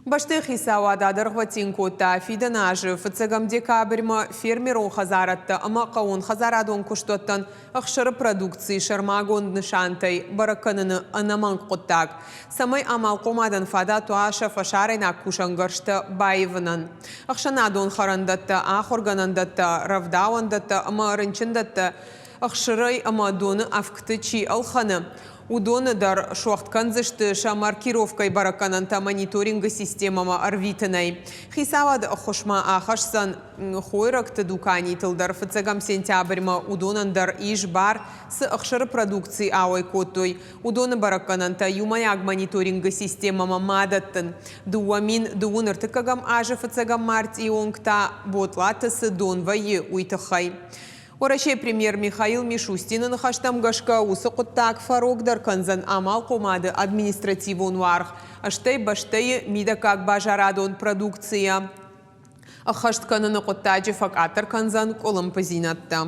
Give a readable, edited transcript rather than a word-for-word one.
Бӕстӕйы хицауад адӕргъвӕтин кодта фидӕн азы фыццӕгӕм декабрьмӕ фермерон хӕдзарадтӕ ӕмӕ хъӕууонхӕдзарадон куыстуӕттӕн ӕхсыры продукци сӕрмагонд нысантӕй бӕрӕг кӕныны ӕнӕмӕнг хъуыддаг, цӕмӕй амалхъомадӕн фадат уа сӕ фӕсарӕйнаг кусӕнгӕрзтӕ баивынӕн. Ӕхсӕнадон хӕрӕндӕттӕ, ахуыргӕнӕндӕттӕ, рӕвдауӕндӕттӕ ӕмӕ рынчындӕттӕ ӕхсырӕй ӕмӕ доны ӕвгты чи ӕлхӕны, Уыдоны дӕр суӕгъд кӕндзысты сӕ маркировкӕйы бӕрӕггӕнӕнтӕ мониторингы системӕмӕ ӕрвитынӕй. Хицауады ӕххуысмӕ ахӕсдзӕн хойрӕгты дуканитыл дӕр фыццӕгӕм сентябрьмӕ уыдонӕн дӕр ис бар, цы ӕхсыры продукци ауӕй кодтой, уыдоны бӕрӕггӕнӕнтӕ иумӕйаг мониторингы системӕмӕ ма дӕттын. 2000 ӕртыккӕгӕм азы фыццӕгӕм мартъийы онг та Ботлаты цы дон вӕййы, уый тыххӕй. Уӕрӕсейы премьер Михаил Мишустины ныхӕстӕм гӕсгӕ, уыцы хъуыддаг фӕрогдӕр кӕндзӕн амалхъомады административон уаргъ, стӕй бӕстӕйы мидӕггаг базарадон продукцийӕ ӕххӕст кӕныны хъуыддаджы фӕкъаддӕр кӕндзӕн къуылымпыдзинӕдтӕ.